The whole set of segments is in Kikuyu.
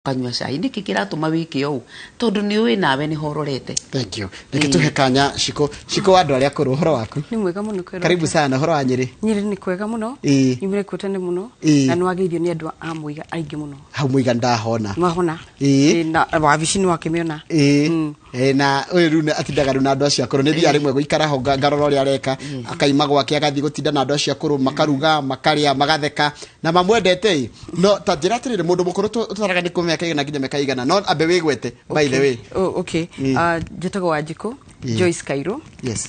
Ũkanyua cai. Nĩkĩ kĩratũma wĩke ũũ? Tondũ nĩ ũĩ nawe nĩho ũrorete. Thank you. Reke tuhe kanya Shiko. Shiko wa andũ arĩa akũrũ, ũhoro waku? Nĩ mwega mũno kwĩra. Karibu sana, ũhoro wa Nyĩrĩ? Nyĩrĩ nĩ kwega mũno. Nyumire kuo tene mũno. Na nĩ wageithio nĩ andũ a Mũiga aingĩ mũno. Hau Mũiga ndahona. Nĩwahona? Ĩĩ. Na wabici nĩ wakĩmĩona? Ĩĩ. Na ũyũ rĩu atindaga rĩu na andũ acio akũrũ. Nĩ thiaga rĩmwe gũikara ho ngarora ũrĩa areka. Akaima gwake agathiĩ gũtinda na andũ acio akũrũ, makaruga, makarĩa, magatheka na mamwendete ĩ. No ta njĩra atĩrĩrĩ, mũndũ mũkũrũ tũtaraga nĩ kuma mĩaka igana nginya mĩaka igana, no ambe wĩgwete by the way. Oh, okay. Njĩtagwo Wanjikũ Joyce Kairũ.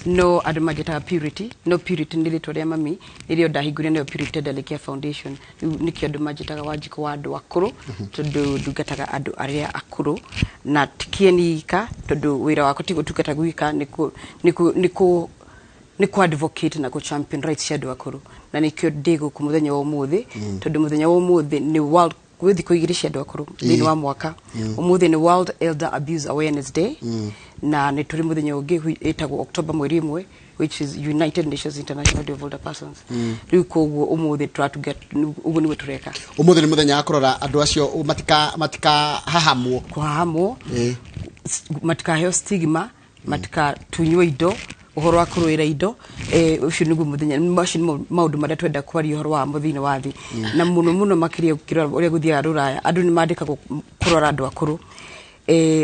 No andũ manjĩtaga Purity, no Purity nĩ rĩtwa rĩa mami, nĩrĩo ndahingũrire nayo Purity Elderly Care Foundation. Rĩu nĩkĩo andũ manjĩtaga Wanjikũ wa andũ akũrũ, tondũ ndungataga andũ arĩa akũrũ na ti kĩeni ika, tondũ wĩra wakwa ti gũtungata gwika, nĩ kũ advocate na kũ champion rights cia andũ akũrũ, na nĩkĩo ndĩ gũkũ mũthenya wa ũmũthĩ, tondũ mũthenya wa ũmũthĩ nĩ world gwĩ thikũ igĩrĩ cia andũ akũrũ thĩinĩ wa mwaka. Ũmũthĩ nĩ World Elder Abuse Awareness Day, na nĩ tũrĩ mũthenya ũngĩ ĩtagwo October mweri 1, which is United Nations International Day of Older Persons. Rĩu koguo ũmũthĩ tũratunga ũguo nĩguo tũreka. Ũmũthĩ nĩ mũthenya wa kũrora andũ acio matikahahamwo. Kũhahamwo, matikaheo stigma, matikatunywo indo, ũhoro wa kũrũĩra indo. Ũcio nĩguo mũthenya, macio nĩmo maũndũ marĩa twenda kwaria ũhoro wamo thĩinĩ wa thĩ, na mũno mũno makĩria ũkĩrora ũrĩa gũthiaga rũraya, andũ nĩ mandĩkagwo kũrora andũ akũrũ.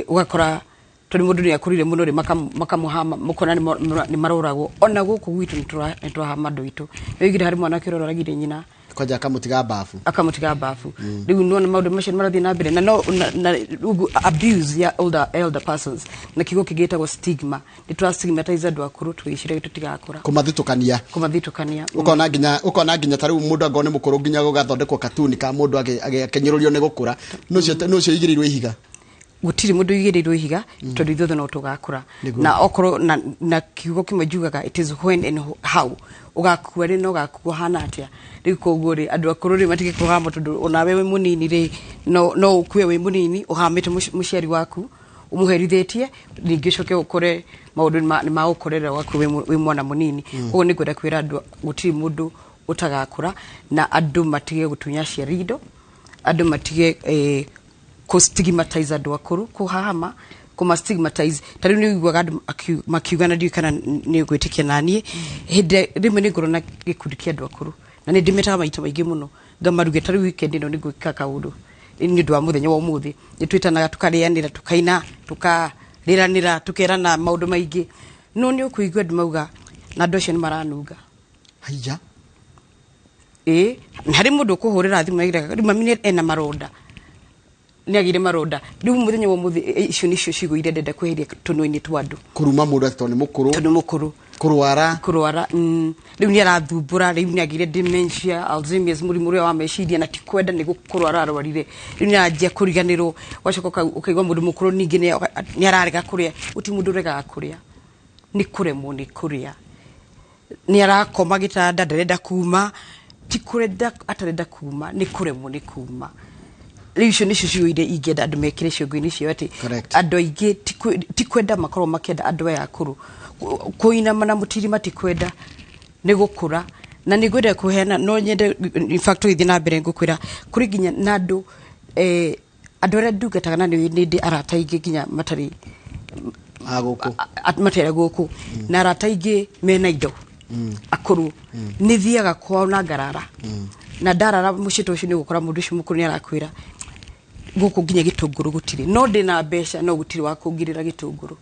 Ũgakora tondũ mũndũ nĩ akũrire mũno rĩ, makamũhama, mũkona nĩ maroragwo. Ona gũkũ gwitũ nĩ tũrahama andũ aitũ. Nĩ oigire harĩ mwanake ũrĩa ũroragire nyina kwanja akamũtiga bafu. Akamũtiga bafu. Rĩu nĩwona maũndũ macio nĩ marathiĩ na mbere na no na rĩu abuse ya older elder persons, na kiugo kĩngĩ gĩtagwo stigma, nĩ tũra stigmatize andũ akũrũ tũgĩciragia tũtigakũra. Kũmathutũkania. Kũmathitũkania. Ũkona nginya ta rĩu mũndũ angorwo nĩ mũkũrũ, nginya gũgathondekwo katuni ka mũndũ akĩnyũrũrio nĩ gũkũra. Nũ ũcio igĩrĩirwo ihiga? Gũtirĩ mũndũ ũigĩrĩirwo ihiga, tondũ ithuothe no tũgakũra. Na okorwo na kiugo kĩmwe njugaga, it is when and how ũgakua rĩ, na ũgakua hana atĩa. Rĩu koguo rĩ, andũ akũrũ rĩ, matige kũhama, tondũ onawe wĩ mũnini rĩ, no ũkue wĩ mũnini ũhamĩte mũciari waku ũmũherithĩtie, ningĩ ũcoke ũkore maũndũ nĩ magũkorerera ũgakua wĩ mwana mũnini. Koguo nĩ ngwenda kwĩra andũ gũtirĩ mũndũ ũtagakũra, na andũ matige gũtunya aciari indo, andũ matige kũ stigmatize andũ akũrũ, kũhahama, kũma stigmatize. Ta rĩu nĩ ũiguaga andũ makiuga, na ndiũĩ kana nĩ ũgwĩtĩkia naniĩ, hĩndĩ rĩmwe nĩ ngorwo na gĩkundi kĩa andũ akũrũ na nĩ ndĩmetaga maita maingĩ mũno ngamaruge. Ta rĩu weekend ĩno nĩ ngwĩka kaũndũ nĩ ũndũ wa mũthenya wa ũmũthĩ, nĩ twĩtanaga, tũkarĩanĩra, tũkaina, tũkarĩranĩra, tũkerana maũndũ maingĩ, no nĩ ũkũigua andũ mauga na andũ acio nĩ maranunga. Haiya. Ĩĩ, harĩ mũndũ ũkũhũrĩra thimũ aigĩraga rĩu mami ena maronda, nĩ agĩire maronda. Rĩu mũthenya wa ũmũthĩ, icio nĩcio ciugo iria ndenda kweheria tũnua-inĩ twa andũ. Kũruma mũndũ atĩ tondũ nĩ mũkũrũ. Tondũ mũkũrũ. Kũrwara. Kũrwara. Rĩu nĩ arathumbũra, rĩu nĩ agĩire dementia, Alzheimer's, mũrimũ ũrĩa wa meciria, na ti kwenda, nĩ kũrwara arwarire. Rĩu nĩ aranjia kũriganĩrwo. Ũgacoka ũkaigua mũndũ mũkũrũ ningĩ nĩ ararega kũrĩa. Gũtirĩ mũndũ ũregaga kũrĩa, nĩ kũremwo nĩ kũrĩa. Nĩ arakoma gĩtanda, ndarenda kuma, ti kũrenda atarenda kuma, nĩ kũremwo nĩ kuma. Rĩu icio nĩcio ciugo iria ingĩenda andũ mekĩre ciongo-inĩ ciao, atĩ andũ aingĩ ti kwenda makorwo makĩenda andũ aya akũrũ. Kũinama na mũtiri matikwenda, nĩ gũkũra. Na nĩ ngwenda kũheana, no nyende in fact tũgĩthiĩ na mbere ngũkwĩra kũrĩ nginya na andũ, andũ arĩa ndungataga, na nĩ ndĩ arata aingĩ nginya matarĩ a gũkũ. Matarĩ gũkũ, na arata aingĩ mena indo akũrũ, nĩ thiaga kwao na ngarara, na ndarara mũciĩ ta ũcio, nĩ ũgũkora mũndũ ũcio mũkũrũ nĩ arakwĩra gũkũ nginya gĩtũngũrũ gũtirĩ, no ndĩna mbeca, no gũtirĩ wa kũngirĩra gĩtũngũrũ,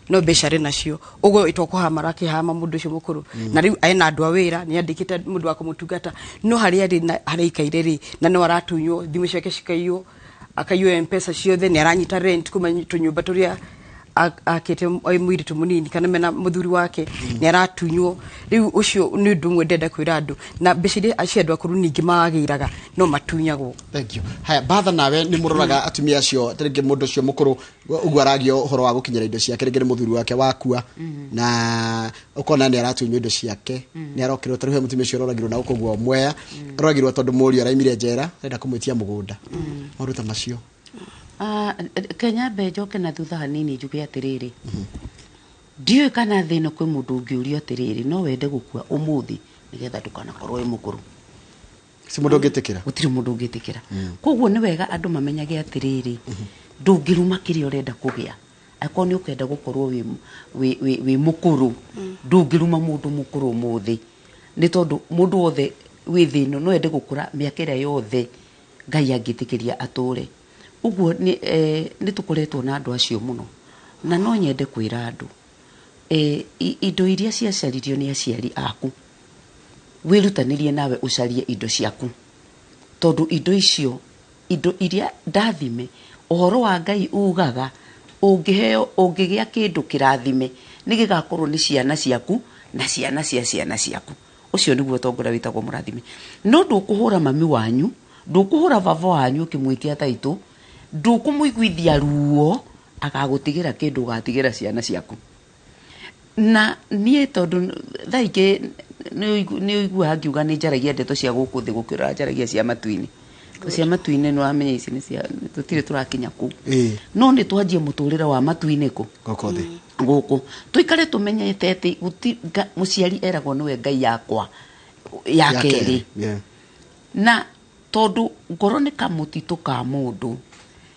no mbeca arĩ nacio. Ũguo ĩtwa kũhama arakĩhama mũndũ ũcio mũkũrũ, na rĩu ena andũ a wĩra, nĩ andĩkĩte mũndũ wa kũmũtungata, no harĩa arĩ na harĩa aikaire rĩ, na no aratunywo thimũ ciake, cikaiywo, akaiywo Mpesa ciothe, nĩ aranyita rent kuma tũnyũmba tũrĩa akĩte mũirĩtu mũnini kana mena mũthuri wake, nĩ aratunywo. Rĩu ũcio nĩ ũndũ ũmwe ndenda kwĩra andũ, na mbeca iria cia andũ akũrũ ningĩ magĩraga no matunyagwo. Thank you. Haya, batha nawe nĩ mũroraga atumia acio, ta rĩngĩ mũndũ ũcio mũkũrũ ũguo aragio ũhoro wa gũkinyĩra indo ciake, rĩngĩ nĩ mũthuri wake wakua, na ũkona nĩ aratunywo indo ciake, nĩ arokĩrwo. Ta rĩu he mũtumia ũcio ũroragirwo na gũkũ guo Mwea, aroragirwo tondũ mũriũ araimire njera, arenda kũmwĩtia mũgũnda, maũndũ ta macio. Kenya mbe njoke na thutha hanini njuge atĩrĩrĩ, ndiũĩ kana thĩ ĩno kwĩ mũndũ ũngĩũrio atĩrĩrĩ, no wende gũkua ũmũthĩ nĩgetha ndũkanakorwo wĩ mũkũrũ? Si mũndũ ũngĩtĩkĩra. Gũtirĩ mũndũ ũngĩtĩkĩra. Koguo nĩ wega andũ mamenyage atĩrĩrĩ, ndũngĩruma kĩrĩa ũrenda kũgĩa. Angĩkorwo nĩ ũkenda gũkorwo wĩ mũkũrũ, ndũngĩruma mũndũ mũkũrũ ũmũthĩ, nĩ tondũ mũndũ wothe wĩ thĩ ĩno no ende gũkũra mĩaka ĩrĩa yothe Ngai angĩtĩkĩria atũre. Ũguo nĩ tũkoretwo na andũ acio mũno, na no nyende kwĩra andũ, indo iria ciacaririo nĩ aciari aku, wĩrutanĩrie nawe ũcarie indo ciaku, tondũ indo icio, indo iria ndathime, ũhoro wa Ngai ugaga ũngĩheo, ũngĩgĩa kĩndũ kĩrathime, nĩ gĩgakorwo nĩ ciana ciaku na ciana cia ciana ciaku. Ũcio nĩguo ũtongoria wĩtagwo mũrathime. No ndũkũhũra mami wanyu, ndũkũhũra baba wanyu ũkĩmwĩtia taitũ, ndũkũmũiguithia ruo agagũtigĩra kĩndũ ũgatigĩra ciana ciaku. Na niĩ tondũ thaa ingĩ nĩ ũiguaga ngiuga nĩ njaragia ndeto cia gũkũ thĩ gũkĩra njaragia cia matu-inĩ. Cia matu-inĩ nĩ wamenya ici nĩ cia, tũtirĩ tũrakinya kũu. No nĩ twanjie mũtũrĩre wa matu-inĩ kũ? Gũkũ thĩ. Gũkũ. Tũikare tũmenyete atĩ mũciari eragwo nĩwe Ngai yakwa ya kerĩ. Na tondũ ngoro nĩ kamũtitũ ka mũndũ,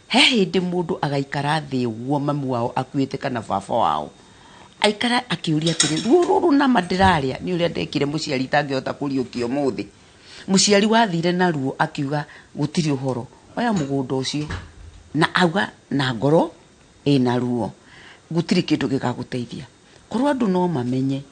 he hĩndĩ mũndũ agaikara thĩ ũguo mamu wao akuĩte kana baba wao, aikara akĩũria atĩrĩ, ruo rũrũ nama ndĩrarĩa nĩ ũrĩa ndekire mũciari itangĩhota kũriũkia ũmũthĩ. Mũciari wathire na ruo akiuga gũtirĩ ũhoro, oya mũgũnda ũcio, na auga na ngoro ĩna ruo, gũtirĩ kĩndũ gĩgagũteithia. Korwo andũ no mamenye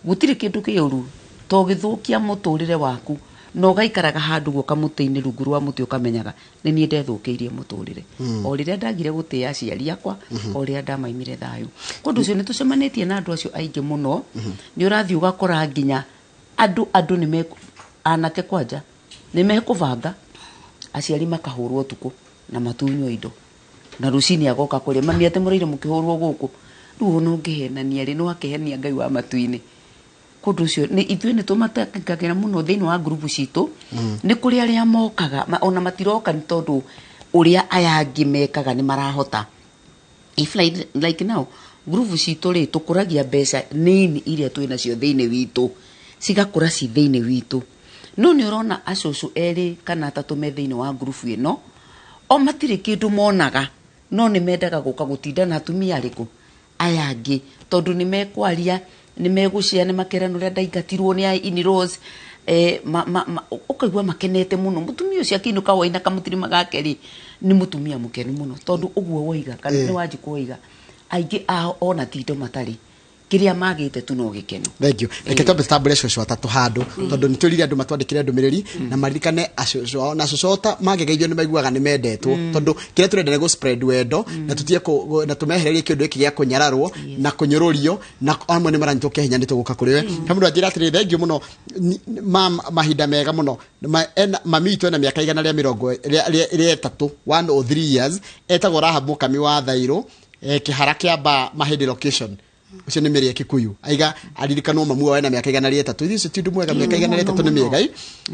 gũtirĩ kĩndũ kĩũru to gĩthũkia mũtũrĩre waku, na ũgaikaraga handũ guo kamũtĩ-inĩ rungu rwa mũtĩ ũkamenyaga nĩ niĩ ndethũkĩirie mũtũrĩre. O rĩrĩa ndagire gũtĩa aciari akwa, o rĩrĩa ndamaimire thayũ. Kũndũ ũcio nĩ tũcemanĩtie na andũ acio aingĩ mũno. Nĩ ũrathiĩ ũgakora nginya andũ nĩ anake kwanja nĩ mekũbanga aciari makahũrwo ũtukũ na matunywo indo, na rũcinĩ agoka kũrĩa mami atĩ mũraire mũkĩhũrwo gũkũ. Rĩu ona ũngĩhenania rĩ, nĩ wakĩhenia Ngai wa matu-inĩ. Kũndũ ũcio nĩ ithuĩ nĩ tũmatangĩkagĩra mũno thĩinĩ wa ngurubu citũ. Nĩ kũrĩ arĩa mokaga, ona matiroka nĩ tondũ ũrĩa aya angĩ mekaga nĩ marahota. If like now ngurubu citũ rĩ, tũkũragia mbeca nini iria twĩ nacio thĩinĩ witũ, cigakũra ci thĩinĩ witũ. No nĩ ũrona acũcũ erĩ kana atatũ me thĩinĩ wa ngurubu ĩno, o matirĩ kĩndũ monaga, no nĩ mendaga gũka gũtinda na atumia arĩkũ aya angĩ, tondũ nĩ mekwaria, nĩ megũcea, nĩ makerana ũrĩa ndaingatirwo nĩ in-laws, ũkaigua makenete mũno. Mũtumia ũcio akĩinũka waina kamũtirima gake rĩ, nĩ mũtumia mũkenu mũno, tondũ ũguo woiga, kana nĩ Wanjikũ woiga, aingĩ ao ona ti indo matarĩ, kĩrĩa magĩte tu no gĩkeno. Thank you. Reke twambe tũtambũre cũcũ atatũ handũ, tondũ nĩ twĩrire andũ matwandĩkĩre ndũmĩrĩri na maririkane acũcũ ao, na cũcũ ao ta mangĩgeithio nĩ maiguaga nĩ mendetwo, tondũ kĩrĩa tũrenda nĩ gũ spread wendo, na tũtige na tũmehererie kĩũndũ gĩkĩ gĩa kũnyararwo na kũnyũrũrio, na amwe nĩ maranyitwo kĩa hinya, nĩ tũgũka kũrĩ we. He mũndũ anjĩra atĩrĩ, thank you mũno, mahinda mega mũno. Mami witũ ena mĩaka igana rĩa mĩrongo rĩa ĩtatũ, 103 years, etagwo Rahab Mũkami wa Thairũ, kĩhara kĩa ba Mahĩndĩ location. Ũcio nĩ mĩrĩ ya Kikuyu. Aiga aririkanwo mamu wao ena mĩaka igana rĩa ĩtatũ. Ithuĩ ũcio ti ũndũ mwega, mĩaka igana rĩa ĩtatũ nĩ mĩega, ĩ.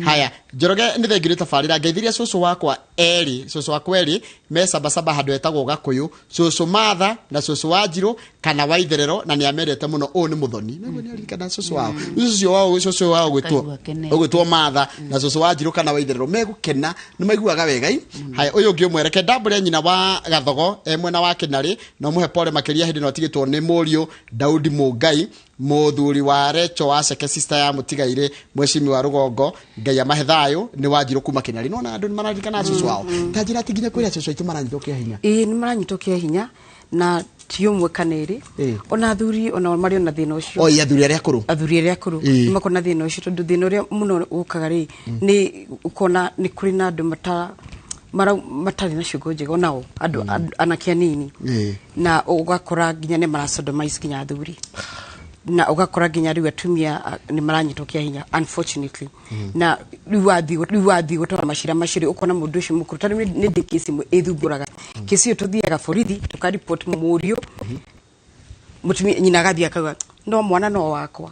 Haya, Njoroge nĩ thengiũ nĩ tabarĩra. Ngeithirie cũcũ wakwa erĩ, cũcũ wakwa erĩ me Sabasaba handũ etagwo Gakũyũ, cũcũ Martha na cũcũ Wanjirũ kana wa Itherero, na nĩ amendete mũno. Ũyũ nĩ Mũthoni. Naguo nĩ aririkana cũcũ wao. Cũcũ wao, cũcũ wao Akaigua akenete. ũgwĩtwo Martha na cũcũ Wanjirũ kana wa Itherero. Megũkena, nĩ maiguaga wega, ĩ. Haya, ũyũ ũngĩ ũmwe, reke ndambũre nyina wa Gathogo e mwena wa Kĩnarĩ, na ũmũhe pole makĩria hĩndĩ ĩno atigĩtwo nĩ mũriũ Daudi Mũngai, mũthuri wa Recho wa Ceke, sister ya Mũtigairĩ, mwecimi wa Rũgongo, Ngai amahe thayũ, nĩ Wanjirũ kuma Kĩnarĩ. Nĩwona andũ nĩ mararirikana cũcũ wao. Ta njĩra atĩ nginya kwĩra cũcũ aitũ maranyitwo kĩa hinya. Ĩĩ, nĩ maranyitwo kĩa hinya, na ti ũmwe kana ĩrĩ. Ona athuri, ona marĩ ona thĩna ũcio. Oi, athuri arĩa akũrũ. Athuri arĩa akũrũ. Nĩ makoragwo na thĩna ũcio, tondũ thĩna ũrĩa mũno ũkaga rĩ, nĩ ũkona nĩ kũrĩ na andũ matarĩ na ciugo njega onao, andũ anake anini. Na ũgakora nginya nĩ marasodomize nginya athuri. Na ũgakora nginya rĩu atumia nĩ maranyitwo kĩa hinya, unfortunately. Na rĩu wathiĩ gũtwara macira macio rĩ, ũkona mũndũ ũcio mũkũrũ. Ta rĩu nĩ ndĩ kesi ĩmwe ĩthumbũraga. Kesi ĩyo tũthiaga borithi, tũkaripoti mũriũ. Mũtumia nyina agathiĩ akauga, no mwana no wakwa.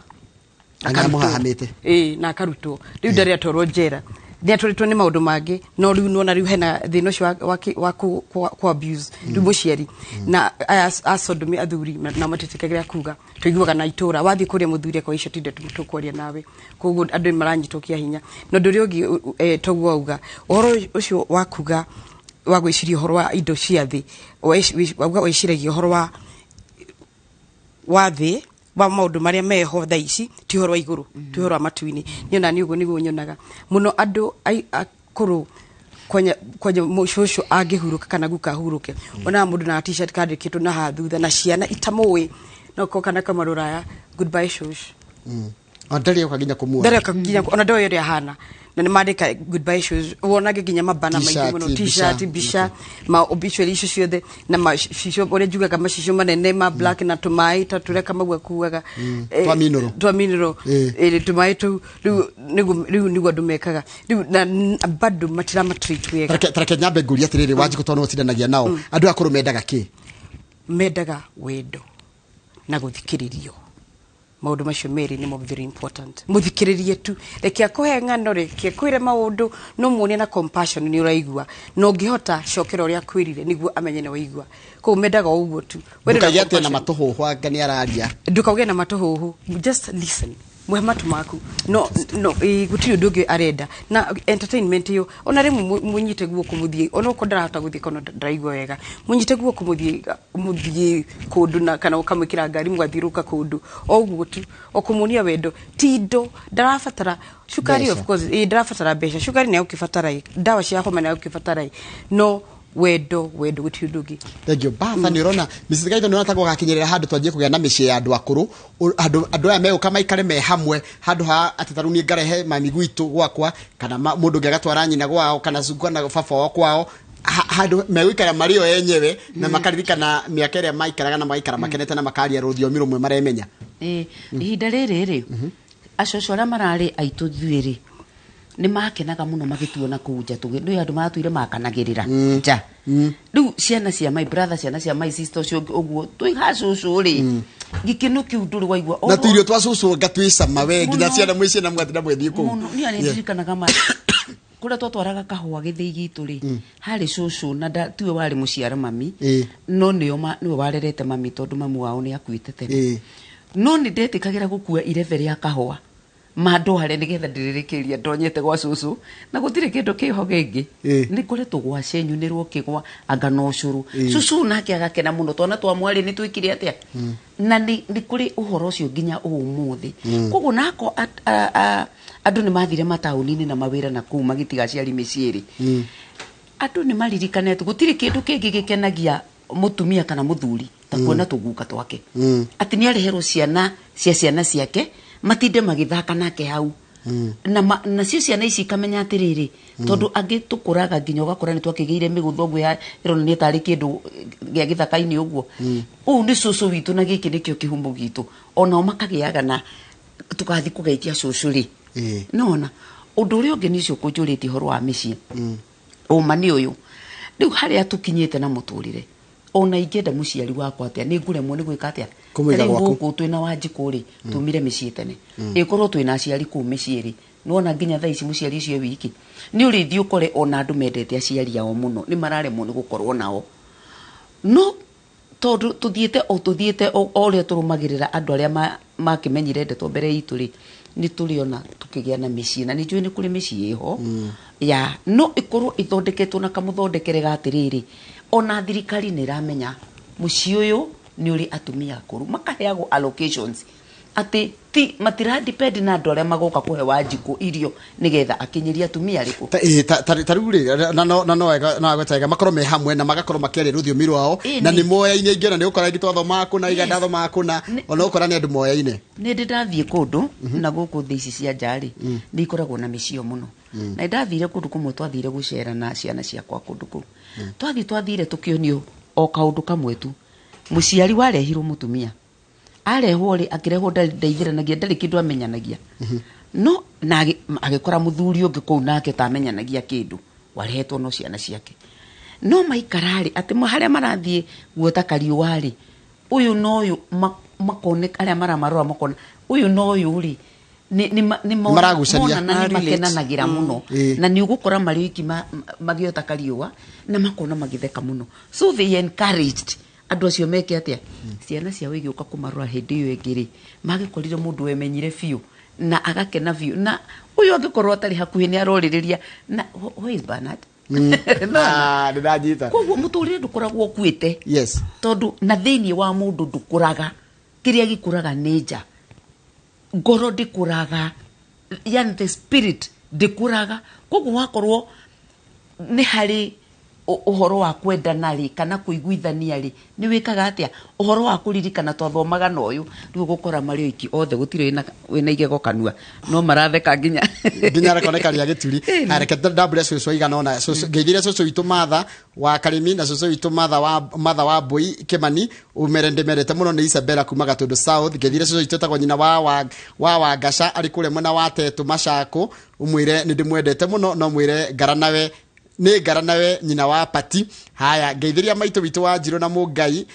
Na nĩamũhahamĩte. Ĩĩ, na akarutwo. Rĩu ndarĩ atwarwo njera. Nĩ atwarĩtwo nĩ maũndũ mangĩ, no rĩu nona rĩu hena thĩna ũcio wa ku abuse rĩu mũciari na aya asodomi athuri na matitikagĩra kuga tũiguaga na itũra wathiĩ kũrĩa mũthuri akwa icio tinde tũkwaria nawe, koguo andũ nĩ maranyitwo kĩa hinya. Na ũndũ ũrĩa ũngĩ toguo auga ũhoro ũcio wa kuga wa gwĩciria ũhoro wa indo cia thĩ, wauga wĩciragia ũhoro wa thĩ wa maũndũ marĩa meho thaa ici, ti ũhoro wa igũrũ, ti ũhoro wa matu-inĩ. Niĩ ona niĩ ũguo nĩguo nyonaga mũno andũ akũrũ kwanya mũcũcũ angĩhurũka kana guka ahurũke, onaga mũndũ na t-shirt kandĩkĩtwo na haha thutha na ciana itamũĩ no ko kana kama rũraya, goodbye shush. Ndarĩ oka nginya kũmuona, ndarĩ oka nginya ona ndoĩ ũrĩa ahana, na nĩ mandĩka goodbye shoes, wonage nginya mabana maingĩ mũno, t-shirt, mbica, ma obituary icio ciothe na macicio ũrĩa njugaga, macicio manene ma black na tũmaĩ ta tũrĩa Kamau akuaga, twa mineral, tũmaĩ tũu. Rĩu nĩguo andũ mekaga rĩu, na bado matiramatreat wega. Tareke nyambe ngũrie atĩrĩrĩ, Wanjikũ, tondũ nĩũtindanagia nao andũ akũrũ, mendaga kĩ? Mendaga wendo na gũthikĩrĩrio. Maũndũ macio merĩ nĩmo very important. Mũthikĩrĩrie tu, reke akũhe ng'ano, reke akwĩre maũndũ, no muonie na compassion nĩ ũraigua, na ũngĩhota cokera ũrĩa akwĩrire nĩguo amenye nĩ waigua. Koguo mendaga o ũguo tu. Ndũkauge atĩ na matũhũhũ anga nĩ araria. Ndũkauge na matũhũhũ, just listen, muhe matũ maku, no no gũtirĩ ũndũ ũngĩ arenda. Na entertainment ĩyo, ona rĩmwe mũnyite guoko mũthiĩ, ona okorwo ndarahota gũthiĩ kana ndaraigua wega, mũnyite guoko mũthiĩ kũndũ na kana ũkamwĩkĩra ngari mũgathiũrũrũka kũndũ, o ũguo tu, o kũmuonia wendo. Ti indo ndarabatara, cukari of course ndarabatara mbeca, cukari nĩ agũkĩbatara, ndawa cia homa nĩ agũkĩbatara, no wendo, wendo, gũtirĩ ũndũ ũngĩ. Thank you. Batha nĩ ũrona Mrs. Gaitho, nĩ ũrona ta gũgakinyĩrĩra handũ twanjie kũgĩa na mĩciĩ ya andũ akũrũ, andũ aya megũka maikare me hamwe, handũ ha atĩ tarĩu niĩ ngarehe mami gwitũ gwakwa, kana mũndũ ũngĩ agatwara nyina gwao, kana cucu kana baba wao kwao, handũ megũikara marĩ o enyewe na makaririkana mĩaka ĩrĩa maikaraga na magaikara makenete na makaria rũthiomi rũmwe maremenya. Ihinda rĩrĩ rĩ, acũcũ arĩa mararĩ aitũ ithuĩ rĩ, nĩ makenaga mũno magĩtuona kũu nja, nĩ andũ maratũire makanagĩrĩra nja. Rĩu ciana cia my brother, ciana cia my sister ũcio ũguo twĩ ha cũcũ rĩ, gĩkeno kĩu ndũrĩ waigua. Na tũirio twa cũcũ anga twĩ cama we, nginya ciana mwĩ ciana mũgatinda mwĩthiĩ kũu. Mũno. Niĩ nĩ ndirikanaga ma kũrĩa twatwaraga kahũa gĩthĩi gitũ rĩ, harĩ cũcũ na tiwe warĩ mũciara mami, no nĩo nĩwe warerete mami, tondũ mamu wao nĩ akuĩte tene. No nĩ ndetĩkagĩra gũkua irebe rĩa kahũa mandware nĩgetha ndĩrĩrĩkĩria ndonyete gwa cũcũ, na gũtirĩ kĩndũ kĩho kĩngĩ. Nĩ ngoretwo gwa cenyunĩrwo kĩgwa anga na ũcũrũ, cũcũ nake agakena mũno, twana twa mwarĩ nĩ twĩkire atĩa. Na nĩ kũrĩ ũhoro ũcio nginya ũmũthĩ. Koguo nako andũ nĩ mathire mataũni-inĩ na mawĩra na kũu magĩtiga aciari mĩciĩ rĩ, andũ nĩ maririkane atĩ gũtirĩ kĩndũ kĩngĩ gĩkenagia mũtumia kana mũthuri ta kuona tũguka twake, atĩ nĩ areherwo ciana cia ciana ciake matinde magĩthaka nake hau, na nacio ciana ici ikamenya atĩrĩrĩ, tondũ angĩ tũkũraga nginya ũgakora nĩ twakĩgĩire mĩgũtho ũguo ĩronania tarĩ kĩndũ gĩa gĩthaka-inĩ ũguo, ũũ nĩ cũcũ witũ na gĩkĩ nĩkĩo kĩhumo gitũ. Onao makagĩaga na tũgathiĩ kũgeithia cũcũ rĩ. Nona ũndũ ũrĩa ũngĩ nĩ ũcio kũnjũrĩtie ũhoro wa mĩciĩ, ũma nĩ ũyũ rĩu harĩa tũkinyĩte na mũtũrĩre, ona ingĩenda mũciari wakwa atĩa, nĩ ngũremwo nĩ gwĩka atĩa? Kũmũiga Ta rĩu gwaku. Gũkũ twĩna Wanjikũ rĩ, tumire mĩciĩ tene, ĩkorwo twĩna aciari kũu mĩciĩ rĩ, nĩwona nginya thaa ici mũciari ũcio e wiki, nĩ ũrĩthiĩ ũkore ona andũ mendete aciari ao mũno nĩ mararemwo nĩ gũkorwo nao, no tondũ tũthiĩte o tũthiĩte o ũrĩa tũrũmagĩrĩra andũ arĩa makĩmenyire ndeto mbere itũ rĩ, nĩ tũrĩona tũkĩgĩa na mĩciĩ, na nĩ njũĩ nĩ kũrĩ mĩciĩ ĩho ya no ĩkorwo ĩthondeketwo na kamũthondekere ga atĩrĩrĩ, ona thirikari nĩ ĩramenya mũciĩ ũyũ nĩ ũrĩ atumia akũrũ, makaheagwo allocations atĩ ti matira depend na andũ arĩa magoka kũhe Wanjikũ irio nĩgetha akinyĩrie atumia arĩkũ. Ta rĩu rĩ, na no wega no wega wega makorwo me hamwe na magakorwo makĩaria rũthiomi rwao na nĩ moyaine ingĩona nĩ ũkora ingĩ twathomaga kũna iga ndathomaga kũna, ona ũkora nĩ andũ moyaine. Nĩ ndĩ ndathiĩ kũndũ na gũkũ thĩ ici cia nja rĩ, nĩ ikoragwo na mĩciĩ mũno, na nĩ ndathire kũndũ kũmwe, twathire gũcera na ciana ciakwa kũndũ kũu, twathiĩ twathire tũkĩonio o kaũndũ kamwe tu. Mũciari warehirwo, mũtumia arehwo rĩ, akĩrehwo ndeithĩranagia, ndarĩ kĩndũ amenyanagia, no na agĩkora mũthuri ũngĩ kũu nake ũtamenyanagia kĩndũ, warehetwo no ciana ciake, no maikararĩ atĩ harĩa marathiĩ guota kariũa rĩ, ũyũ na ũyũ makoneka, arĩa maramarora makona ũyũ na ũyũ rĩ. Nĩ Maragucania. monana nĩ Marelate. makenanagĩra mũno. Na nĩ ũgũkora marĩ oiki magĩota kariũa na makona magĩtheka mũno, so they encouraged andũ acio meke atĩa. Ciana ciao igĩũka kũmarora hĩndĩ ĩyo ĩngĩ rĩ, magĩkorire mũndũ wemenyire biũ na agakena biũ, na ũyũ angĩkorwo atarĩ hakuhĩ nĩ arorĩrĩria na where is Bernard? No, Ah, nĩ ndanyita. Koguo mũtũrĩre ndũkoragwo ũkuĩte, tondũ na thĩinĩ wa mũndũ ndũkũraga. Kĩrĩa gĩkũraga nĩ nja. Ngoro ndĩkũraga, yani the spirit ndĩkũraga. Koguo wakorwo nĩ harĩ ũhoro wa kwendana rĩ, kana kũiguithania rĩ, nĩ wĩkaga atĩa ũhoro wa kũririkana twathomaga na ũyũ. Rĩu ũgũkora marĩ oiki othe, gũtirĩ wĩna igego kanua, no maratheka nginya Nginya rekoneka rĩa gĩturi. Reke ndambũre cũcũ aigana ona ngeithirie cũcũ witũ Matha wa Karĩmi na cũcũ witũ Matha wa Mbũi Kĩmani, umere ndĩmerete mũno. Nĩ Isabella kuma Gatũndũ South. Ngeithirie cũcũ witũ etagwo nyina wa Wangaca, arĩ kũrĩa mwena wa Tetũ Macakũ, ũmwĩre nĩ ndĩmwendete mũno. No mwĩre ngara nawe, nĩ ngara nawe, nyina wa Pati. Haya, ngeithiria maitũ witũ wa Njirũ na Mũngai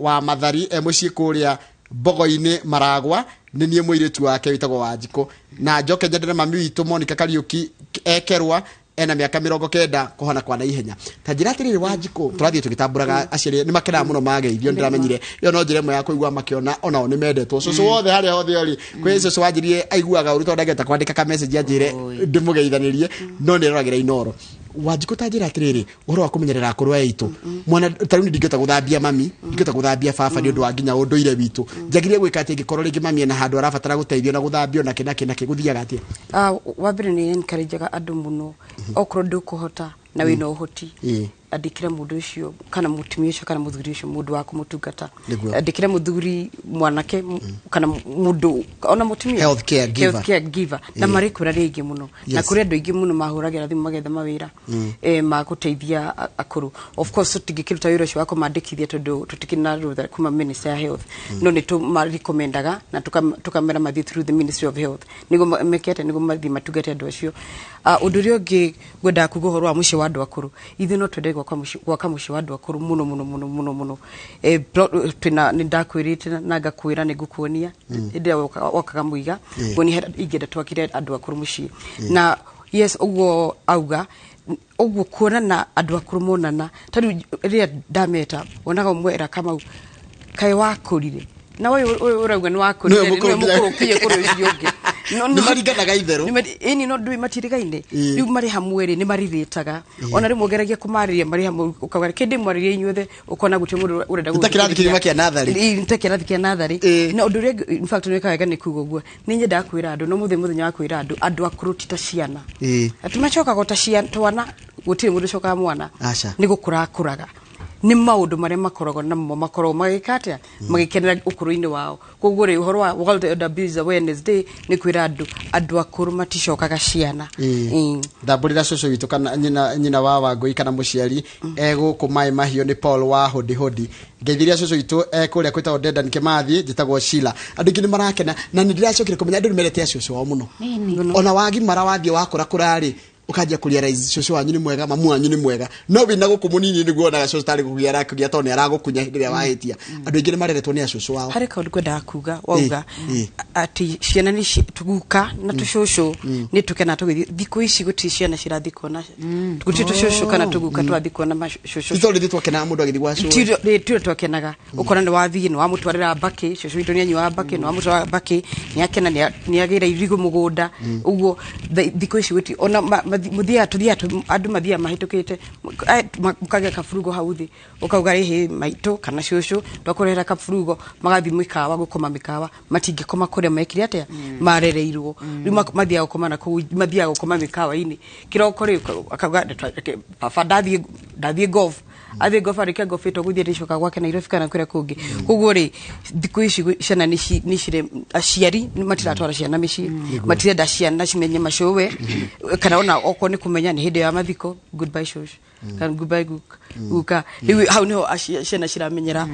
wa Mathari e mũciĩ kũrĩa Mbogo-inĩ Maragwa. Nĩ niĩ mũirĩtu wake wĩtagwo Wanjikũ. Na njoke nyendere mami witũ Monica Kariũki ekerwa, ena mĩaka 90, kũhona kwa naihenya. Ta njĩra atĩrĩrĩ Wanjikũ, tũrathiĩ tũgĩtambũraga aciari nĩ makenaga mũno mageithio. Ndĩramenyire ĩyo no njĩra ĩmwe ya kũigua makĩona onao nĩ mendetwo. Cũcũ wothe harĩa hothe ũrĩ, kwĩ cũcũ wanjirie aiguaga ũru tondũ ndangĩhota kwandĩka ka message anjĩre ndĩmũgeithanĩrie, no nĩ aroragĩra Inoro. Wanjikũ, ta njĩra atĩrĩrĩ, ũhoro wa kũmenyerera akũrũ aya aitũ, mwana ta rĩu niĩ ndingĩhota gũthambia mami, ndingĩhota gũthambia baba nĩ ũndũ wa nginya ũndũire witũ. Njagĩrĩire gwĩka atĩ ingĩkorwo rĩngĩ mami ena handũ arabatara gũteithio na gũthambio nakĩ nakĩ nakĩ, gũthiaga atĩa? Ah, wa mbere nĩ encourageaga andũ mũno, okorwo ndũkũhota na wĩna ũhoti, andĩkĩra mũndũ ũcio kana mũtumia ũcio kana mũthuri ũcio mũndũ wa kũmũtungata. Andĩkĩra mũthuri mwanake kana mũndũ ona mũtumia. Health care giver. Health care giver. Na marĩ kwĩra nĩ aingĩ mũno, na kũrĩ andũ aingĩ mũno mahũragĩra thimũ magetha mawĩra ma gũteithia akũrũ. Of course tũtingĩkĩruta wĩra ũcio wa kũmandĩkithia tondũ tũtikĩrĩ na rũtha kuma Ministry ya Health, no nĩ tũmarekomendaga na tũkamera mathiĩ through the Ministry of Health nĩguo meke atĩa, nĩguo mathiĩ matungate andũ acio. Ah, ũndũ ũrĩa ũngĩ ngwendaga kuga ũhoro wa mũciĩ wa andũ akũrũ, ithuĩ no twende gwaka mũciĩ wa andũ akũrũ mũno mũno mũno mũno mũno. Twĩna nĩ ndakwĩrĩte na ngakwĩra nĩ ngũkuonia hĩndĩ ĩrĩa wokaga mũiga nguonia harĩa ingĩenda twakire andũ akũrũ mũciĩ. Na yes, ũguo auga ũguo kuonana andũ akũrũ monana, ta rĩu rĩrĩa ndameta wonaga ũmwe era Kamau, kaĩ wakũrire na ũyũ ũrauga nĩ wakũrire. Nĩwe mũkũrũ. Nĩwe mũkũrũ kinya kũrĩ ũcio ũngĩ. Nĩ maringanaga itherũ. Ĩni no ndũĩ matirĩgaine. Rĩu marĩ hamwe rĩ, nĩ marirĩtaga. Ona rĩmwe ũgeragia kũmarĩria marĩ hamwe, ũkauga kĩndĩ mwarĩrie inyuothe, ũkona gũtirĩ mũndũ ũrenda. Nĩ ta kĩrathi kĩgima kĩa natharĩ. Ĩĩ, nĩ ta kĩrathi kĩa natharĩ. Na ũndũ ũrĩa in fact nĩ wega nĩ kuga ũguo, nĩ nyendaga kwĩra andũ no mũthenya wa kwĩra andũ, andũ akũrũ ti ta ciana, atĩ macokaga o ta ciana twana. Gũtirĩ mũndũ ũcokaga mwana. Aca. Nĩ gũkũra akũraga, nĩ maũndũ marĩa makoragwo namo, makoragwo magĩka atĩa, magĩkenera ũkũrũ-inĩ wao. Koguo rĩ, ũhoro wa World Elder Abuse Awareness Day nĩ kwĩra andũ, andũ akũrũ maticokaga ciana. Ndambũrĩra cũcũ witũ kana nyina wa Wangũi kana mũciari egũkũ Maĩ Mahiũ, nĩ Paul wa Hodi Hodi. Ngeithiria cũcũ witũ ekũrĩa kwĩtagwo Dedan Kĩmathi. Njĩtagwo Sheila. Andũ aingĩ nĩ marakena na nĩ ndĩracokire kũmenya andũ nĩ mendete acũcũ ao mũno. Ona wagimara wathiĩ wakũra kũrarĩ, ũkanjia kũrealize cũcũ wanyu nĩ mwega, mamu wanyu nĩ mwega, no wĩna gũkũ mũnini nĩguo wonaga cũcũ tarĩ kũgia arakũgia tondũ nĩ aragũkunya hĩndĩ ĩrĩa wahĩtia. Andũ aingĩ nĩ mareretwo nĩ acũcũ ao. Harĩ kaũndũ kwendaga kuga wauga atĩ ciana nĩ tũguka na tũcũcũ nĩ tũkenaga tũgĩthiĩ. Thikũ ici gũtirĩ ciana cirathiĩ kuona, gũtirĩ tũcũcũ kana tũguka tũrathiĩ kuona macũcũ. Ti tondũ ithuĩ twakenaga mũndũ agĩthiĩ gwa cũwe. Tiro twakenaga, ũkona nĩ wathiĩ nĩ wamũtwarĩra mbakĩ, cũcũ witũ nĩ anyuaga mbakĩ, nĩ wamũtwarĩra mbakĩ, nĩ akena, nĩ agĩra irigũ mũgũnda ũguo. Thikũ ici gũtirĩ ona mũthiaga tũthiaga andũ mathiaga mahĩtũkĩte, mũkagĩa kaburugo hau thĩ, ũkauga rĩhĩ maitũ kana cũcũ twakũrehera kaburugo, magathiĩ mĩkawa gũkoma mĩkawa, matingĩkoma kũrĩa mekire atĩa marereirwo. Rĩu mathiaga gũkoma na kũu, mathiaga gũkoma mĩkawa-inĩ kĩroko rĩ, akauga baba ndathiĩ golf, athiĩ golf, arĩkia golf ĩtwo gũthiĩ rĩcoka gwake Nairobi kana kũrĩa kũngĩ. Koguo rĩ, thikũ ici ciana nĩ cirĩ aciari nĩ matiratwara ciana mĩciĩ, matirenda ciana cimenye macũwe, kana ona okorwo nĩ kũmenya nĩ hĩndĩ ya mathiko, goodbye shosho kana goodbye guka. Rĩu hau niho ciana ciramenyera.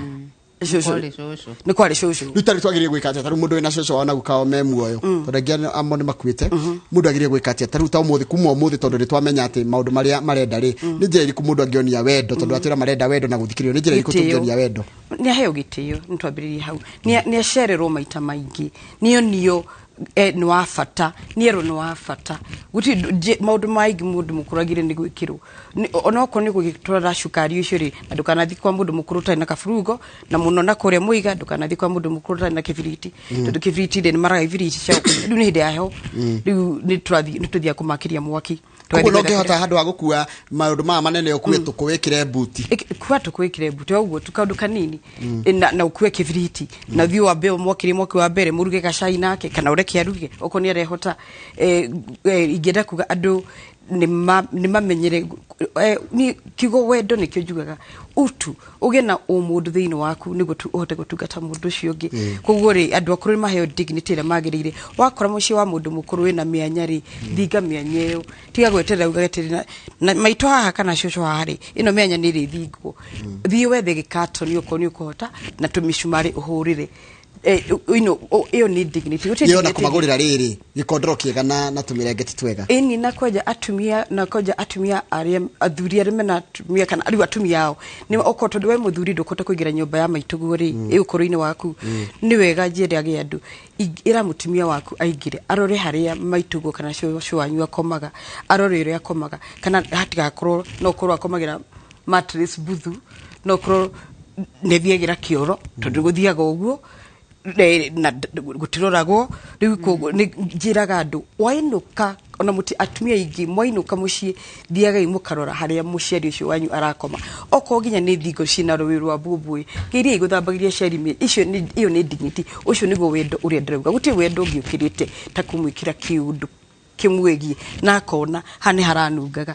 Cũcũ. Kwarĩ cũcũ. Nĩ kwarĩ cũcũ. Rĩu tarĩ twagĩrĩire gwĩka atĩa? Tarĩu mũndũ wĩna cũcũ wao na guka wao me muoyo, tondũ aingĩ amo nĩ makuĩte, mũndũ agĩrĩire gwĩka atĩa tarĩu ta ũmũthĩ, kuma ũmũthĩ, tondũ nĩ twamenya atĩ maũndũ marĩa marenda rĩ, nĩ njĩra ĩrĩkũ mũndũ angĩonia wendo? Tondũ atwĩra marenda wendo na gũthikĩrĩrio, nĩ njĩra ĩrĩkũ Gĩtĩo. tũngĩonia wendo? Nĩ aheo gĩtĩo, nĩ twambĩrĩrie hau. Nĩ acererwo maita maingĩ, nĩonio nĩ wa bata, nĩerwo nĩ wa bata. Gũtirĩ maũndũ maingĩ mũndũ mũkũrũ agĩrĩire nĩ gwĩkĩrwo. Onokorwo nĩ gũgĩtwara cukari ũcio rĩ, na ndũkanathiĩ kwa mũndũ mũkũrũ ũtarĩ na kaburungo, na mũno na kũrĩa mũiga, ndũkanathiĩ kwa mũndũ mũkũrũ ũtarĩ na kĩbiriti, tondũ kĩbiriti rĩ, nĩ maraga ibiriti cia gũkũ. Rĩu nĩ hĩndĩ ya heho, rĩu nĩ tũrathiĩ, nĩ tũthiaga kũmakĩria mwaki. Koguo no Tũgathiĩ gwetha ngĩhota handũ ha gũkua maũndũ maya manene, ũkue tũkũ wĩkĩre mbuti. Kua tũkwĩkĩre mbuti ũguo tu kaũndũ kanini. Na ũkue kĩbiriti na ũthiĩ wambe ũmwakĩrie mwaki wa mbere, mũruge gacai nake, kana ũreke aruge okorwo nĩ arehota. Ingĩenda kuga andũ nĩ mamenyere, niĩ kiugo wendo nĩkĩo njugaga, utu ũgĩe na ũmũndũ thĩinĩ waku nĩguo tu ũhote gũtungata mũndũ ũcio ũngĩ. Koguo rĩ, andũ akũrũ nĩ maheo dignity ĩrĩa magĩrĩire. Wakora mũciĩ wa mũndũ mũkũrũ wĩna mĩanya rĩ, thinga mĩanya ĩyo, tiga gweterera uge atĩrĩ, na maitũ haha kana cũcũ haha rĩ, ĩno mĩanya nĩ ĩrĩthingwo. Thiĩ wethe gĩkatoni okorwo nĩ ũkũhota, na tũmĩcumarĩ ũhũrĩre. Ĩyo nĩ dignity. Gũtirĩ Ĩyo na dignity. kũmagũrĩra rĩrĩ gĩkondoro kĩega na tũmĩrengeti twega. Ĩni, na kwanja atumia, na kwanja atumia arĩa athuri arĩa mena atumia kana rĩu atumia ao nĩ okorwo tondũ we mũthuri ndũkũhota kũingĩra nyũmba ya maitũguo rĩ, ĩ ũkũrũ-inĩ waku, nĩ wega njĩrage andũ, ĩra mũtumia waku aingĩre arore harĩa maitũguo kana cũcũ wanyu akomaga, arore ũrĩa akomaga, kana hatigakorwo no ũkorwo akomagĩra mattress buthu, no ũkorwo nĩ thiagĩra kĩoro, tondũ gũthiaga ũguo na gũtiroragwo rĩu. Koguo nĩ njĩraga andũ, wainũka, ona mũti atumia aingĩ mwainũka mũciĩ, thiagai mũkarora harĩa mũciari ũcio wanyu arakoma, okorwo nginya nĩ thingo ciĩna rũĩ rwa mbũmbũĩ, geria gũthambagĩria aciari icio ĩyo nĩ dignity. Ũcio nĩguo wendo ũrĩa ndĩrauga. Gũtirĩ wendo ũngĩ ũkĩrĩte ta kũmwĩkĩra kĩũndũ kĩmwĩgiĩ na akona haha nĩ haranungaga,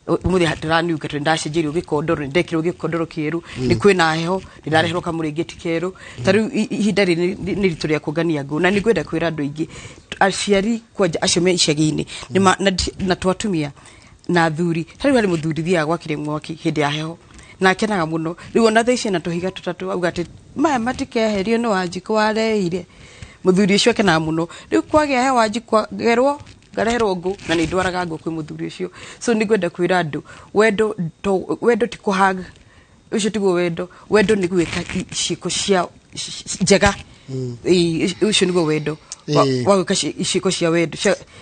ũmũthĩ ndĩranunga tondũ ndacenjeirio gĩkondoro, nĩ ndekĩrwo gĩkondoro kĩerũ, nĩ kwĩna heho, nĩ ndareherwo kamũrĩngĩti kerũ. Ta rĩu ihinda rĩrĩ nĩ ritũ rĩa kũngania ngũ, na nĩ ngwenda kwĩra andũ aingĩ, aciari kwanja acio me icagi-inĩ na twatumia na athuri. Ta rĩu harĩ mũthuri thiaga gwakĩria mwaki hĩndĩ ya heho na akenaga mũno. Rĩu ona thaa ici ena tũhiga tũtatũ, auga atĩ maya matikeherio nĩ Wanjikũ wareire. Mũthuri ũcio akenaga mũno. Rĩu kwagĩa he Wanjikũ gerwo ngareherwo ngũ, na nĩ ndwaraga ngũ kwĩ mũthuri ũcio. So nĩ ngwenda kwĩra andũ, wendo to wendo ti kũhag, ũcio tiguo wendo. Wendo nĩ gwĩka ciĩko cia njega. Ĩĩ, ũcio nĩguo wendo wa gwĩka ciĩko cia wendo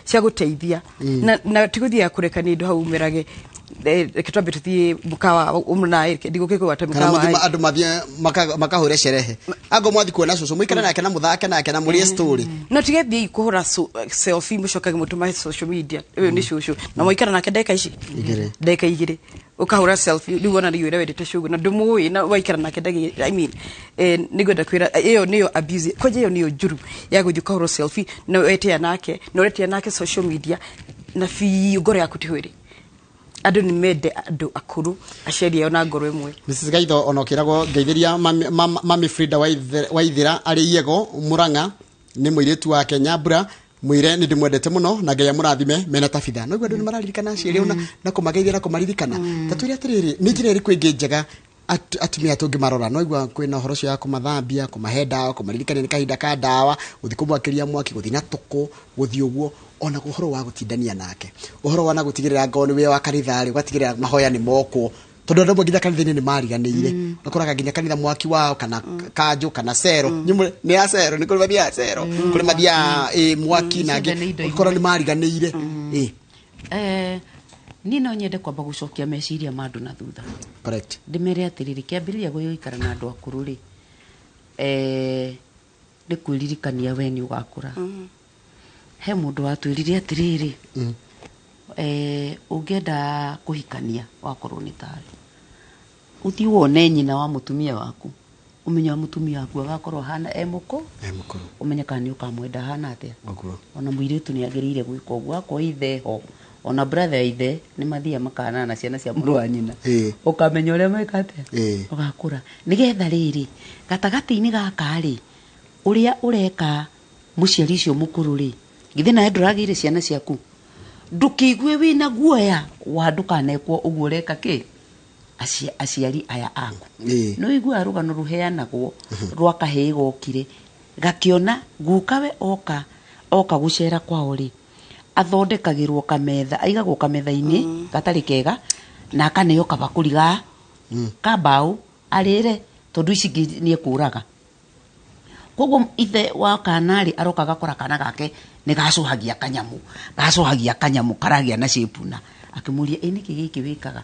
cia gũteithia, na ti gũthiaga kũrekania indo hau umerage, reke twambe tũthiĩ mũkawa ũmũnaĩ ndigũkĩ kũgwata kana mũkawa. Mũthiĩ andũ mathiĩ makahũre sherehe, ango mwathi kuona cũcũ, mũikare nake na mũthake nake na mũrĩe story. No tige thiĩ kũhũra selfie, mũcokage mũtũmahe social media, ũyũ nĩ cũcũ, na mwaikara nake ndagĩka ici Igĩrĩ. Ndagĩka igĩrĩ ũkahũra selfie, rĩu wona nĩ ũrĩa wendete cũgũ na ndũmũĩ na waikara nake ndagĩka, I mean, nĩngwenda kwĩra ĩyo nĩyo abuse, kwanja ĩyo nĩyo njũru ya gũthiĩ ũkahũra selfie na wetea nake na ũretea nake social media, na biũ ngoro yaku ti hwĩrĩ. Andũ nĩ mende andũ akũrũ, aciari ao, na ngoro ĩmwe. Mrs. Gaitho, ona ũkĩragwo ngeithĩria mami Frida Waithira arĩ Iego Murang'a, nĩ mũirĩtu wake Nyambura, mwĩre nĩ ndĩmwendete mũno na Ngai amũrathime mena Tabitha. No andũ nĩ mararirikana aciari ona na kũmageithia na kũmaririkana. Ta twĩre atĩrĩrĩ, nĩ njĩra ĩrĩkũ ĩngĩ njega atumia tũngĩmarora? No igua kwĩna ũhoro ũcio wa kũmathambia, kũmahe ndawa, kũmaririkania nĩ kahinda ka ndawa, gũthiĩ kũmwakĩria mwaki, gũthiĩ na tũkũ, gũthiĩ ũguo, ona ũhoro wa gũtindania nake, ũhoro wa na gũtigĩrĩra ngoo nĩ wĩ wa kanitha rĩ, ũgatigĩrĩra mahoya nĩ mokwo, tondũ andũ amwe nginya kanitha-inĩ nĩ mariganĩire. Ũkoraga nginya kanitha mwaki wao kana kanjũ kana cero nĩ ya cero, nĩ kũrĩ mathiaga cero, kũrĩ mathiaga mwaki na Ciothe nĩ indo ũkora nĩ mariganĩire. Niĩ no nyende kwamba gũcokia meciria ma andũ na thutha. Ndĩmere atĩrĩrĩ, kĩambĩrĩria gũikara na andũ akũrũ rĩ, nĩ kwĩririkania we nĩ ũgakũra. He mũndũ watwĩrire atĩrĩrĩ, ũngĩenda kũhikania wakorwo nĩ tawe, ũthiĩ wone nyina wa mũtumia waku, ũmenye wa mũtumia waku agakorwo ahana e mũkũ E mũkũrũ. Ũmenye kana nĩ ũkamwenda ahana atĩa. Ũguo. Ona mũirĩtu nĩ agĩrĩire gwĩka ũguo, akorwo ithe ho, ona brother ya ithe nĩ mathiaga makanana na ciana cia mũrũ wa nyina, ũkamenya ũrĩa meka atĩa ũgakũra, nĩgetha rĩrĩ gatagatĩ-inĩ gaka rĩ, ũrĩa ũreka mũciari ũcio mũkũrũ rĩ, githĩ nawe ndũragĩire ciana ciaku? Ndũkĩigue wĩna guoya wa ndũkanekwo ũguo ũreka kĩ. Aciari aya aku. No iguaga rũgano rũheanagwo rwa kahĩĩ gokire gakĩona gukawe oka oka gũcera kwao rĩ, athondekagĩrwo kametha, aigagwo kametha-inĩ gatarĩ kega na akaneo kabakũri ga ka mbaũ arĩre, tondũ ici ingĩ nĩ ekũraga. Koguo ithe wa kana rĩ, aroka agakora kana gake nĩ gacũhagia kanyamũ, gacũhagia kanyamũ karagĩa na shape, na akĩmũria, "Ĩ nĩkĩ gĩkĩ wĩkaga?"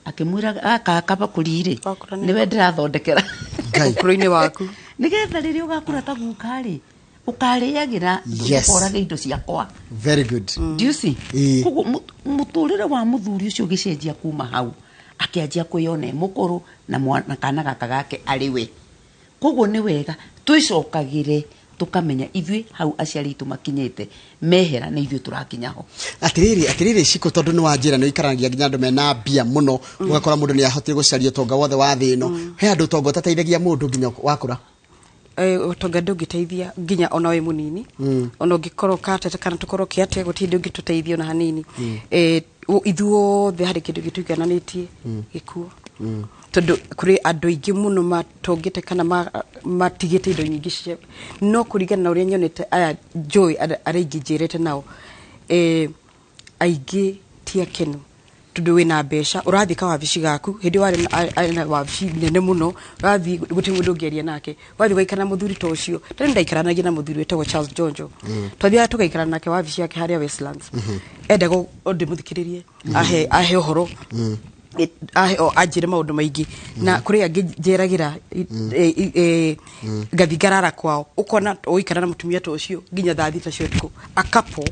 Akĩmwĩra, "Gaka kabakũri rĩ, Wakũra nĩwe ndĩrathondekera Ngai. Ũkũrũ-inĩ waku. Nĩgetha rĩrĩa ũgakũra ta guka rĩ, ũkarĩagĩra, ũkorage indo ciakwa." Very good. Do you see? Ĩĩ. Koguo mũtũrĩre wa mũthuri ũcio ũgĩcenjia kuma hau, akĩanjia kwĩyona e mũkũrũ na mwana kana gaka gake arĩ we. Koguo nĩ wega twĩcokagĩre, tũkamenya ithuĩ hau aciari aitũ makinyĩte mehera nĩ ithuĩ tũrakinya ho. Atiriri, Ciko, tondu ni wanjira ni uikaranagia nginya andu mena mbia muno, ugakora mundu ni ahotire gucaria utonga wothe wa thi ino, he andu utonga utateithagia mundu nginya wakura? Ũtonga ndũngĩteithia nginya ona wĩ mũnini, ona ũngĩkorwo katete kana tũkorwo kĩate, gũtirĩ hĩndĩ ũngĩtũteithia ona hanini. Ithuothe harĩ kĩndũ gĩtũigananĩtie, gĩkuo, tondũ kũrĩ andũ aingĩ mũno matongete kana matigĩte indo nyingĩ cia, no kũringana na ũrĩa nyonete aya njũĩ arĩa aingĩ njĩrĩte nao, aingĩ ti akenu, tondũ wĩna mbeca, ũrathiĩ kawabici gaku, hĩndĩ ĩyo warĩ arĩ na wabici nene mũno, ũrathiĩ gũtirĩ mũndũ ũngĩaria nake, wathiĩ ũgaikara na mũthuri ta ũcio. Tene ndaikaranagia na mũthuri wĩtagwo Charles Jonjo, twathiaga tũgaikara nake wabici yake harĩa Westlands. Endaga o ndĩmũthikĩrĩrie, ahe ũhoro, ahe o anjĩre maũndũ maingĩ. Na kũrĩ angĩ njeragĩra, ngathi ngarara kwao, ũkona ũgũikara na mũtumia ta ũcio nginya thaa 6 cia ũtukũ, akapo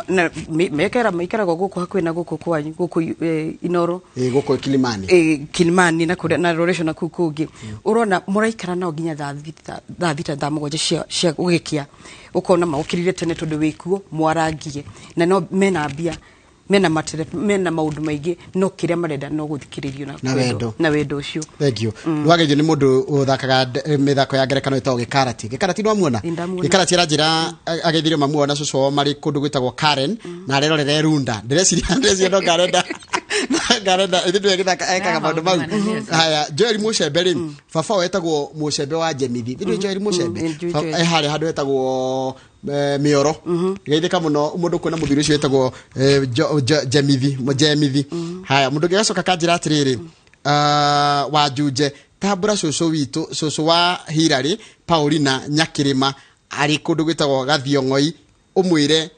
na mekera maikaraga gũkũ hakuhĩ na gũkũ kwanyu gũkũ, Inoro. Ĩ, gũkũ Kilimani. Kilimani na kũrĩa na Loresho na kũu kũngĩ, ũrona mũraikara nao nginya thaa 6, thaa 6, thaa 7 cia gũgĩkĩa, ũkona maũkĩrire tene tondũ wĩkuo mwarangie na no mena mbia, mena matere, mena maũndũ maingĩ, no kĩrĩa marenda no gũthikĩrĩrio na Na kwendwo. Wendo. Na wendo ũcio. Thank you. Nĩwageithio nĩ mũndũ ũthakaga mĩthako ya ngerekano ĩtagwo gĩkarati. Gĩkarati nĩwamuona? Nĩ ndamuona. Gĩkarati aranjĩra ageithirio mamu wao na cũcũ wao marĩ kũndũ gwĩtagwo Karen, na arerorera Runda. Ndĩreciria no ngarenda ithuĩ ndũĩ gĩthaka ekaga maũndũ mau. Maũndũ manene. Haya, Joel Mũcembe rĩ, baba wao etagwo Mũcembe wa Jemithi. Ithuĩ Joel Mũcembe. Mm, njũĩ Joel. E harĩa handũ hetagwo Mĩoro. Geithĩka mũno mũndũ kwĩna mũthuri ũcio wĩtagwo Jemithi, Jemithi. Haya, mũndũ ũngĩ agacoka kanjĩra atĩrĩrĩ, wanjunje tambũra cũcũ witũ, cũcũ wa Hilary Paulina Nyakĩrĩma, arĩ kũndũ gwĩtagwo Gathiong'oi, ũmwĩre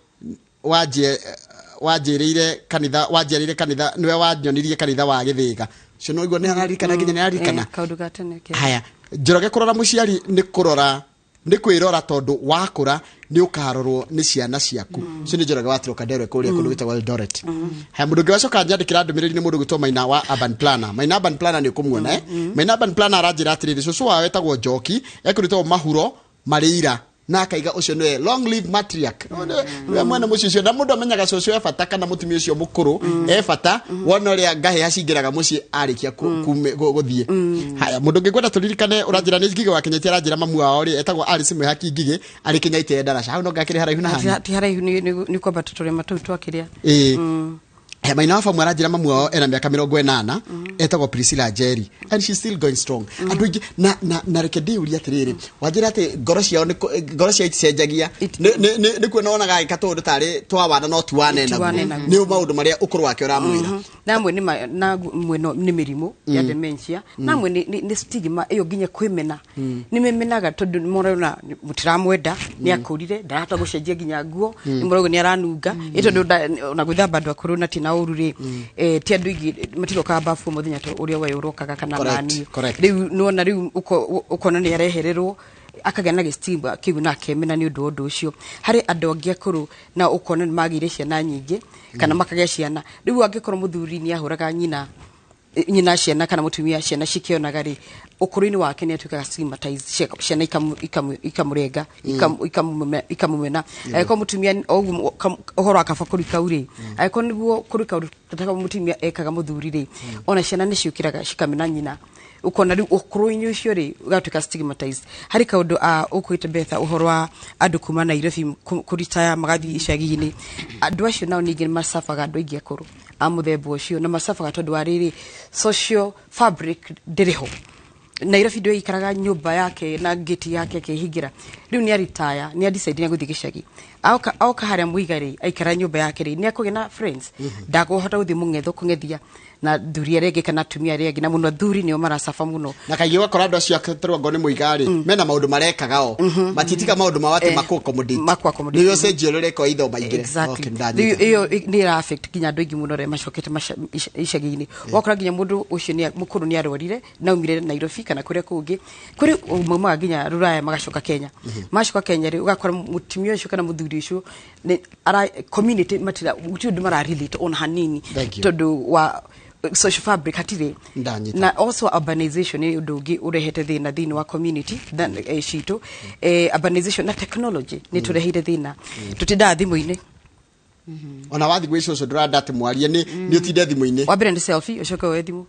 wanjĩrĩire kanitha, wanjĩrĩire kanitha, nĩwe wanyonirie kanitha wa Gĩthĩga ũcio. No igua nĩ araririkana, nginya nĩ araririkana. Kaũndũ ga tene Haya, Njoroge, kũrora mũciari nĩ kũrora, nĩ kwĩrora, tondũ wakũra nĩ ũkarorwo nĩ ciana ciaku. Ũcio nĩ Njoroge wa Trocadero kũrĩa kũndũ gwĩtagwo Eldoret. Haya, mũndũ ũngĩ wacoka nyandĩkĩra ndũmĩrĩri nĩ mũndũ gwĩtwo Maina wa Urban Planner. Maina Urban Planner, nĩ ũkũmuona, eh? Maina Urban Planner aranjĩra atĩrĩrĩ, cũcũ wao etagwo Njoki, ekũrĩtwo Mahuro Marĩira, na akaiga ũcio nĩwe long live matriarch, nĩwe mwene mũciĩ ũcio. Na mũndũ amenyaga cũcũ e bata kana mũtumia ũcio mũkũrũ e bata wona ũrĩa ngahĩha cingĩraga mũciĩ arĩkia gũthiĩ. Haya, mũndũ ũngĩ ngwenda tũririkane ũranjĩra nĩ Ngigĩ wa Kenyatta. Aranjĩra mamu wao rĩ etagwo Alice Mwĩhaki Ngigĩ, arĩ Kenyatta e ndaraca hau, no ngakĩrĩ haraihu na hanyu. Ti haraihu, nĩ kwambata tũrĩma tũu twakĩrĩa. Ĩĩ. Maina wa bamu aranjĩra mamu wao ena mĩaka 80, etagwo Priscilla Njeri, and she's still going strong. Andũ aingĩ na reke ndĩũrie atĩrĩrĩ, wanjĩra atĩ ngoro ciao ngoro ciao iticenjagia. Nĩ kuona wonaga agĩka tũũndũ tarĩ twa wana, no ti wana. Ti wana. Enaguo Enaguo. nĩ maũndũ marĩa ũkũrũ wake ũramwĩra. Namwe nĩ namwe nĩ mĩrimũ ya dementia, namwe nĩ stigma ĩyo, nginya kwĩmena nĩ memenaga, tondũ nĩ marona mũtiramwenda, nĩ akũrire, ndarahota gũcenjia nginya nguo, nĩ marauga nĩ aranunga, ĩ tondũ ona gwĩthamba andũ akũrũ na tina ũru rĩ, ti andũ aingĩ matirokaga bafu o mũthenya ta ũrĩa we ũrokaga kana naniĩ. Rĩu nĩwona rĩu ũkona nĩ arehererwo, akagĩa na gĩstigma kĩu na akemena nĩ ũndũ wa ũndũ ũcio. Harĩ andũ angĩ akũrũ na ũkona nĩ magĩire ciana nyingĩ kana makagĩa ciana. Rĩu angĩkorwo mũthuri nĩ ahũraga nyina ciana kana mũtumia ciana cikĩonaga rĩ, ũkũrũ-inĩ wake nĩ atuĩkaga stigmatized, ciana ikamũrenga, ikamũmena. Angĩkorwo mũtumia o ũguo ũhoro wa kabakũri kau rĩ, angĩkorwo nĩguo kũrĩ kaũndũ ta mũtumia ekaga mũthuri rĩ, ona ciana nĩ ciũkĩraga cikamena nyina. Ukona riu ukuru-inĩ ũcio rĩ, ũgatuĩka stigmatized. Harĩ kaũndũ ũkwĩte Betha, ũhoro wa andũ kuma Nairobi kũritaya magathiĩ icagi-inĩ. Andũ acio nao ningĩ nĩ macabaga andũ aingĩ akũrũ a mũthemba ũcio, na macabaga tondũ wa rĩrĩ, social fabric ndĩrĩ ho. Nairobi ndio ikaraga nyũmba yake na gate yake akĩhingĩra. Rĩu nĩ aritaya, nĩ adecide nĩ agũthiĩ gĩcagi. Aoka harĩa Mũiga rĩ, aikara nyũmba yake rĩ, nĩ akũgĩa na friends. Ndakũhota gũthiĩ mũng'etho kũng'ethia na thuri arĩa angĩ kana atumia arĩa angĩ, na mũno athuri nĩo maracaba mũno. Na kaingĩ ũgakora andũ acio atarĩ nĩ mũiga rĩ, mena maũndũ marekaga o matitiga maũndũ mao atĩ makũ accommodate. Makũ accommodate. Nĩo ũcenjio rũreka itho maingĩre. Exactly. Okay, ndanyita. Rĩu ĩyo nĩ ĩra affect nginya andũ aingĩ mũno arĩa macokete icagi-inĩ. Wakora nginya mũndũ ũcio nĩ mũkũrũ nĩ arwarire na aumire Nairobi kana kũrĩa kũngĩ, kũrĩ maumaga nginya Rũraya magacoka Kenya. Macoka Kenya rĩ, ũgakora mũtumia ũcio kana mũthuri ũcio nĩ ara community matira, gũtirĩ ũndũ mara relate ona hanini. Thank you. Tondũ wa social fabric hatirĩ. Ndanyita. Na also urbanization nĩ ũndũ ũngĩ ũrehete thĩna thĩinĩ wa community citũ. Urbanization na technology nĩ tũreheire thĩna. Tũtindaga thimũ-inĩ. Ona wathi gwĩ cũcũ, ndũranda atĩ mwarie nĩ ũtinde thimũ-inĩ. Wa mbere nĩ selfie, ũcoke woe thimũ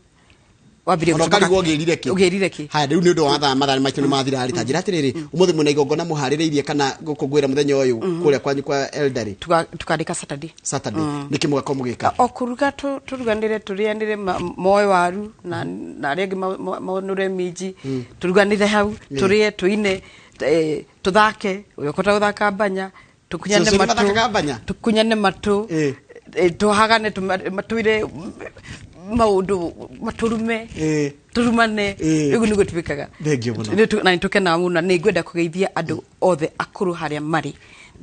wambirie. Ona ũkarigwo ũgĩrire kĩ. Ũgĩrire kĩ. Haya, rĩu nĩ ũndũ wa mathaa maitũ nĩ mathira rĩ, ta njĩra atĩrĩrĩ, ũmũthĩ mwĩna igongona mũharĩrĩirie kana gũkũngũĩra mũthenya ũyũ kũrĩa kwanyu kwa elderly? Tukandĩka Saturday. Saturday nĩkĩ mũgakorwo mũgĩka? O kũruga, tũruganĩre, tũrĩanĩre, moe waru na arĩa angĩ monũre minji, tũruganĩre hau, tũrĩe, tũine, tũthake, ũrĩa ũkũhota gũthaka mbanya, tũkunyane. Cũcũ nĩ Matũ. mathakaga mbanya? Tũkunyane matũ. Tũhagane, matwĩre maũndũ, matũrume, tũrumane. Ũguo nĩguo twĩkaga. Thank you mũno. Na nĩtũkenaga mũno. Nĩ ngwenda kũgeithia andũ othe akũrũ harĩa marĩ.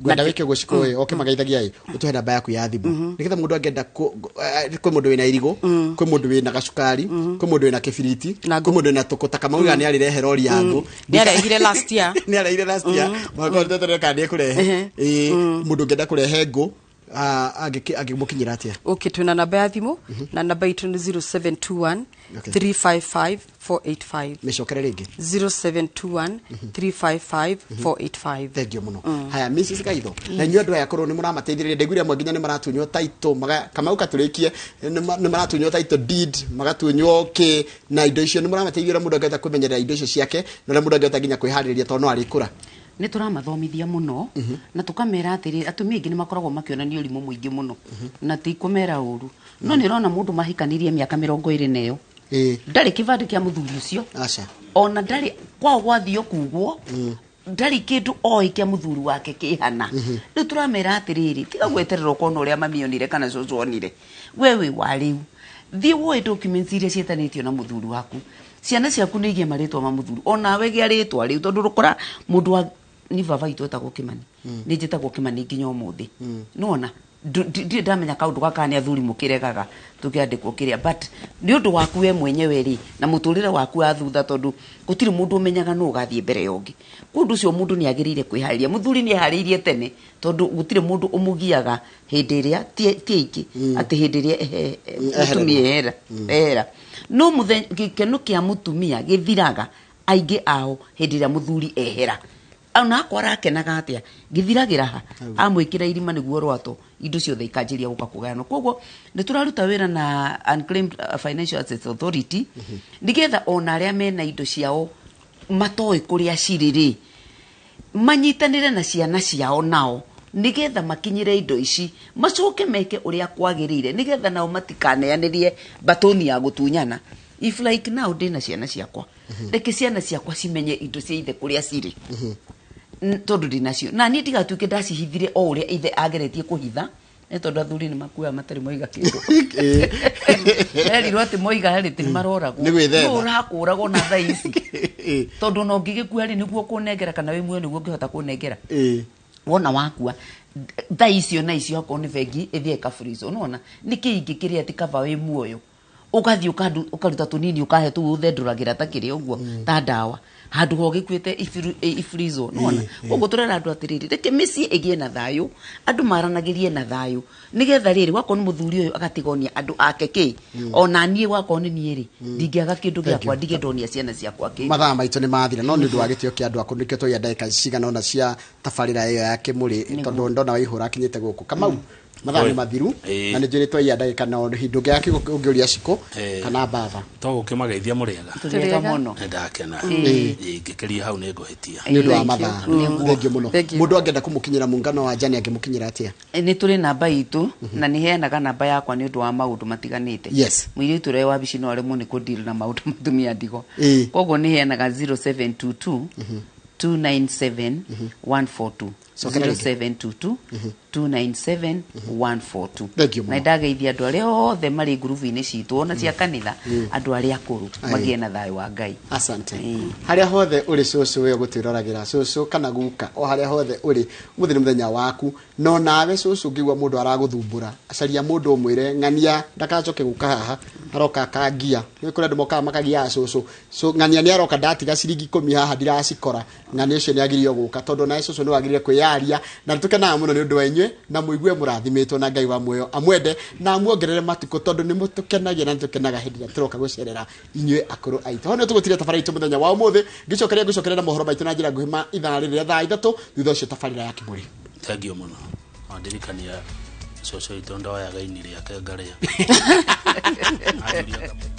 Ngwenda wĩke ũguo, cikũ ĩ oke magaithagia ĩ, ũtũhe namba yaku ya thimũ nĩgetha mũndũ angĩenda kwĩ mũndũ wĩna irigũ, kwĩ mũndũ wĩna gacukari, kwĩ mũndũ wĩna kĩbiriti, Na kwĩ ngũ. mũndũ wĩna tũkũ ta Kamau nĩ arĩrehe rori ya ngũ. Nĩ arehire last year. Nĩ arehire last year, mwaka ũyũ tũtarĩ kana nĩ ekũrehe. Ĩ, mũndũ ũngĩenda kũrehe ngũ, angĩmũkinyĩra atĩa? Okay, twĩna namba ya thimũ, na namba itũ nĩ 0721 355 485. Mĩcokere rĩngĩ. 0721 355 485. Thank you muno. Haya, Mrs Gaitho, na inyuĩ andũ aya akũrũ nĩ mũramateithĩrĩria? Ndaiguire amwe nginya nĩ maratunywo title, Kamau katũrĩkie, nĩ maratunywo title deed, magatunywo kĩ na indo icio. Nĩ mũramateithia ũrĩa mũndũ angĩhota kwĩmenyerera indo icio ciake na ũrĩa mũndũ angĩhota nginya kwĩharĩrĩria tondũ no arĩkũra? Nĩ tũramathomithia mũno na tũkamera atĩrĩ, atumia aingĩ nĩ makoragwo makĩonania ũrimũ mũingĩ mũno, na ti kũmera ũru, no nĩ ũrona mũndũ mahikanirie mĩaka 20 na ĩyo, ndarĩ kĩbandĩ kĩa mũthuri ũcio. Aca. Ona ndarĩ kwao gwathio kugwo, ndarĩ kĩndũ oĩ kĩa mũthuri wake kĩhana. Rĩu tũramera atĩrĩrĩ, tiga gweterera ũkona ũrĩa mami onire kana cũcũ onire. We wĩ wa rĩu, thiĩ woe documents iria ciĩtanĩtio na mũthuri waku. Ciana ciaku nĩ igĩe marĩtwa ma mũthuri, onawe gĩa rĩtwa rĩu, tondũ rũkora mũndũ wa ni baba witũ etagwo Kimani, nĩ njĩtagwo Kimani nginya ũmũthĩ. Nĩwona ndirĩ ndamenya kaũndũ gaka nĩ athuri mũkĩregaga tũkĩandĩkwo kĩrĩa, but nĩ ũndũ waku we mwenyewe rĩ, na mũtũrĩre waku wa thutha, tondũ gũtirĩ mũndũ ũmenyaga nũ ũgathiĩ mbere ya ũngĩ. Kwa ũndũ ũcio mũndũ nĩ agĩrĩire kwĩharĩria. Mũthuri nĩ eharĩirie tene, tondũ gũtirĩ mũndũ ũmũgiaga hĩndĩ ĩrĩa ti aingĩ atĩ hĩndĩ ĩrĩa mũtumia ehera ehera. No mũthenya gĩkeno kĩa mũtumia gĩthiraga aingĩ ao hĩndĩ ĩrĩa mũthuri ehera, ona akwa arakenaga atĩa, gĩthiragĩra ha amwĩkĩra irima nĩguo rwato, indo ciothe ikanjĩria gũka kũgayanwo. Koguo nĩ tũraruta wĩra na Unclaimed Financial Assets Authority nĩgetha ona arĩa mena indo ciao matoĩ kũrĩa cirĩ rĩ, manyitanĩre na ciana ciao nao nĩgetha makinyĩre indo ici, macoke meke ũrĩa kwagĩrĩire, nĩgetha nao matikaneanĩrie batoni ya gũtunyana. If like now ndĩna ciana ciakwa, reke ciana ciakwa cimenye indo cia ithe kũrĩa cirĩ, tondũ ndĩnacio na niĩ ndigatuĩke ndacihithire o ũrĩa ithe ageretie kũhitha, nĩ tondũ athuri nĩ makuaga matarĩ moiga kĩndũ. Merirwo atĩ moiga rĩ, nĩ maroragwo. Nĩ gwĩthema. Nũ ũrakũragwo na thaa ici, tondũ ona ũngĩgĩkua rĩ, nĩguo kũnengera, kana wĩ muoyo nĩguo ũngĩhota kũnengera. Wona wakua thaa icio na icio, akorwo nĩ bengi ĩthiĩ ĩkaburizo. Nĩwona nĩkĩ ingĩkĩrĩa atĩ kaba wĩ muoyo ũgathiĩ ũkaruta tũnini ũkahe tũu ũthendũragĩra ta kĩrĩa ũguo ta ndawa, handũ ho gĩkuĩte ifrizo. Nĩwona koguo tũrera andũ atĩrĩrĩ, reke mĩciĩ ĩgĩe na thayũ, andũ maranagĩrie na thayũ, nĩgetha rĩrĩ wakorwo nĩ mũthuri ũyũ agatigonia andũ ake kĩ, ona niĩ wakorwo nĩ niĩ rĩ, ndingĩaga kĩndũ gĩakwa, ndige ndonia ciana ciakwa kĩ. Mathaa maitũ nĩ mathira, no nĩ ũndũ wa gĩtĩo kĩa andũ akũrũ nĩkĩo twoya ndagĩka cigana ũna cia tabarĩra ĩyo ya kĩmũrĩ, tondũ ndona Waihũra akinyĩte gũkũ. Kamau, Mathaa Oi. nĩ mathiru. Ĩĩ. Na nĩ njũrĩtwo iya ndagĩka na hĩndĩ ũngĩ ũngĩũria Cikũ Ĩĩ. kana batha. To gũkĩmageithia mũrĩega. Tũrĩega mũno. Nĩ ndakena. Ĩĩ. Ingĩkĩria hau nĩ ngũhĩtia. Nĩ ũndũ wa Thank you. mathaa. Nĩguo. Thank you mũno. Thank you. Mũndũ angĩenda kũmũkinyĩra muungano wa Jane angĩmũkinyĩra atĩa? Nĩ tũrĩ namba itũ na nĩ heanaga namba yakwa nĩ ũndũ wa maũndũ matiganĩte. Mũirĩtu ũrĩa wabici no aremwo nĩ kũdeal na maũndũ ma atumia ndigwa. Koguo nĩ heanaga 0722 297 142. Cokera rĩngĩ. 0722 297 142. Thank you mũno. Na ndageithia andũ arĩa othe marĩ ngurubu-inĩ citũ ona cia kanitha, andũ arĩa akũrũ magĩe na thayũ wa Ngai. Asante. Ĩĩ. Harĩa hothe ũrĩ cũcũ we ũgũtwĩroragĩra, cũcũ kana guka, o harĩa hothe ũrĩ, ũmũthĩ nĩ mũthenya waku. No nawe cũcũ ũngĩigua mũndũ aragũthumbũra, caria mũndũ ũmwĩre ng'ania ndakacoke gũka haha, aroka akangia. Nĩ kũrĩ andũ mokaga makagiaga cũcũ. So, ng'ania nĩ aroka ndatiga ciringi 10 haha ndiracikora, ng'ania ũcio nĩ agĩrĩirwo gũka, tondũ nawe cũcũ nĩ wagĩrĩire kwĩyaria. Na nĩ tũkenaga mũno nĩ ũndũ wa inyuĩ, na mũigue mũrathimĩtwo na Ngai wa muoyo amwende na amuongerere matukũ, tondũ nĩ mũtũkenagia na nĩ tũkenaga hĩndĩ ĩrĩa tũroka gũcerera inyuĩ akũrũ aitũ. Hau nĩ tũgũtiria tabarĩra itũ mũthenya wa ũmũthĩ. Ngĩcokeria ngũcokeria na mohoro maitũ na njĩra nguhĩ ma ithaa rĩrĩ rĩa thaa 3, thutha ũcio tabarĩra ya Kĩmũrĩ. Thank you mũno. Wandirikania cũcũ witũ ndoyaga ini rĩake ngarĩa. Anjũria ngamũ-